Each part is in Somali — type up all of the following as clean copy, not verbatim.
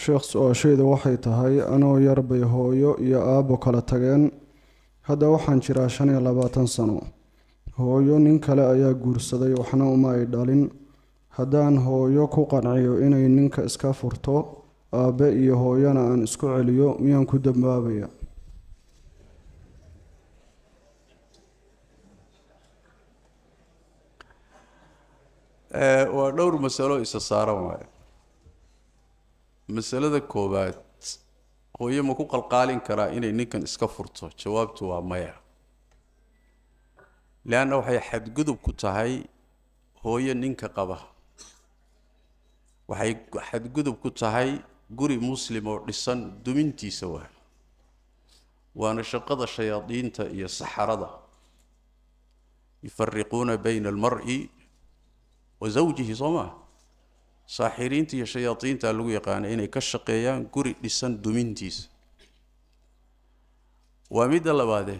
Sheekh, su-aashayda waxay tahay, anoo yar bay hooyo iyo aabbo kala tageen. Hadda waxaan jiraa 25 sano. Hooyo nin kale ayaa guursaday, waxna uma ay dhalin. Haddaan hooyo ku qanciyo inay ninka iska furto, aabbe iyo hooyona aan isku celiyo, miyaan ku dambaabaya? Waa dhowr masalo isa saaran waayo. Masalada koowaad, hooyo ma ku qalqaalin karaa inay ninkan iska furto? Jawaabtu waa maya, leanna waxay xadgudub ku tahay hooyo ninka qaba, waxay xadgudub ku tahay guri muslim oo dhisan dumintiisa. Waa waana shaqada shayaadiinta iyo saxarada, yufariquuna bayna almar'i wa zawjihi. Soo maa saaxiriinta iyo shayaadiinta lagu yaqaana inay ka shaqeeyaan guri dhisan dumintiisa. Waa midda labaadee,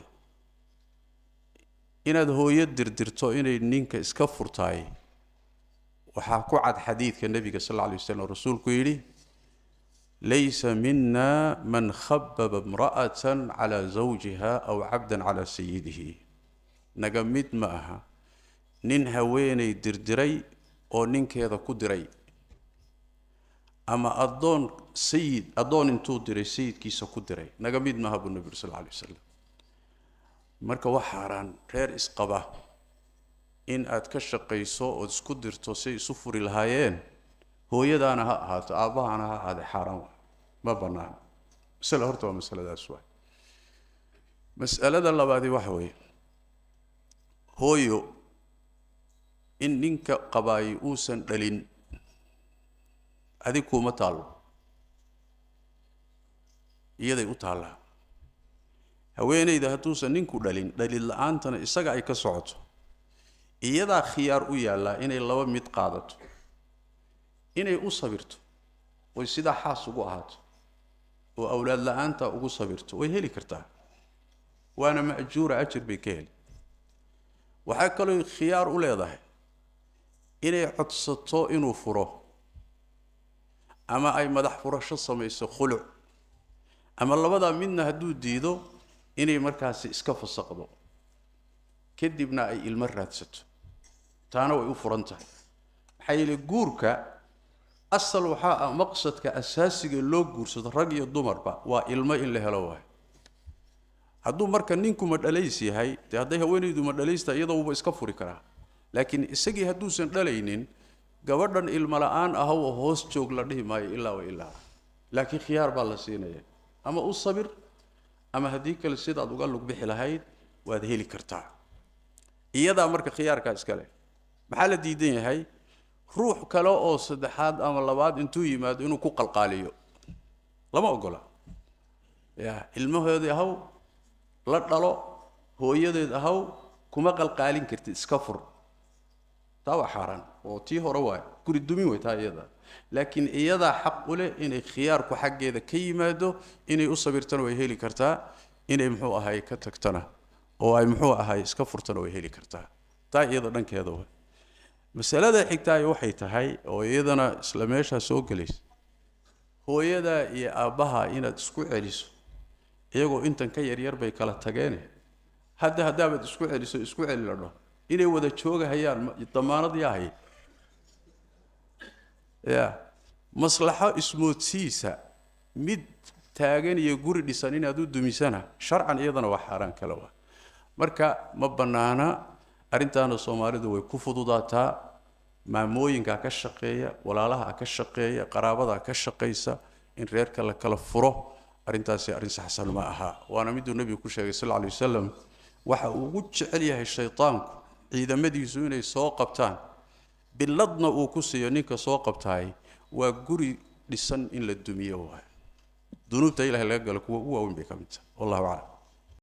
inaad hooyo dirdirto inay ninka iska furtaay, waxaa ku cad xadiidka nebiga sal alla alay waslam, rasuulku yidhi: laysa mina man khababa imra'atan cala zawjiha aw cabdan cala sayidihi. Naga mid ma aha nin haweenay dirdiray oo ninkeeda ku diray, ama addoon sayid addoon intuu diray sayidkiisa ku diray. Naga mid maaha, buu nebi yuri sal alla alay wasalam. Marka wax xaaraan reer isqaba in aad ka shaqayso ood isku dirto say isu furi lahaayeen, hooyadaana ha ahaato, aabbahana ha ahaade, xaaraan waay, ma banaana. Masale horta waa masaladaas waay. Mas'alada labaadi waxa weeye, hooyo in ninka qabaay uusan dhalin adig kuuma taallo, iyaday u taallaa. Haweenayda hadduusan ninku dhalin, dhalid la-aantana isaga ay ka socoto, iyadaa khiyaar u yaallaa inay laba mid qaadato: inay u sabirto oy sidaa xaas ugu ahaato oo awlaad la-aanta ugu sabirto, way heli kartaa, waana ma'juura, ajir bay ka heli. Waxaa kaloo khiyaar u leedahay inay codsato inuu furo, ama ay madax furasho samayso, khuluc, ama labadaa midna hadduu diido inay markaasi iska fasaqdo, kadibna ay ilmo raadsato. Taana way u furan tahay. Maxaa yeelay, guurka asal waxaa ah, maqsadka asaasiga loo guursado rag iyo dumarba waa ilmo in la helo waayo. Hadduu marka ninku ma dhalays yahay, dee hadday haweenaydu ma dhalaysta, iyadoo wuuba iska furi karaa. Laakiin isagii hadduusan dhalaynin, gabadhan ilmo la-aan ahow oo hoos joog la dhihi maayo ilaa wa ilaa, laakiin khiyaar baa la siinaya: ama u sabir, ama haddii kale sidaad uga lug bixi lahayd waad heli kartaa. Iyadaa marka khiyaarkaa iska leh. Maxaa la diidan yahay? Ruux kale oo saddexaad ama labaad intuu yimaado inuu ku qalqaaliyo lama ogola. Ya ilmahoodii ahaw, la dhalo, hooyadeed ahaw, kuma qalqaalin kartid iska fur. Taa waa xaaraan oo tii hore waay, guri dumin way taa iyada. Laakiin iyadaa xaq u leh inay khiyaarku xaggeeda ka yimaado. Inay u sabirtana way heli kartaa, inay muxuu ahay ka tagtana oo ay muxuu ahay iska furtana way heli kartaa. Taa iyada dhankeeda way. Masalada xigtaay waxay tahay, oo iyadana isla meeshaa soo gelaysa, hooyadaa iyo aabbaha inaad isku celiso iyagoo intan ka yaryar bay kala tageene. Hadda haddaabaad isku celiso, isku celi la dhaho, inay wada joogahayaan damaanad yaa haya? Ya maslaxo ismoodsiisa mid taagan iyo guri dhisan inaad u dumisana, sharcan iyadana waa xaaraan kale waa. Marka ma bannaana arrintaana. Soomaalidu way ku fududaataa, maamooyinkaa ka shaqeeya, walaalaha ka shaqeeya, qaraabadaa ka shaqaysa in reerka la kala furo. Arrintaasi arrin saxsan ma aha, waana miduu nebigu ku sheegay sal alla alay wasalam, waxa uu ugu jecel yahay shaytaanku ciidamadiisu inay soo qabtaan, biladna uu ku siiyo ninka soo qabtaay, waa guri dhisan in la dumiyo. Waay dunuubta Ilahay laga galo kuwa ugu waaweyn bay ka mid tahay. Wallahu aclam.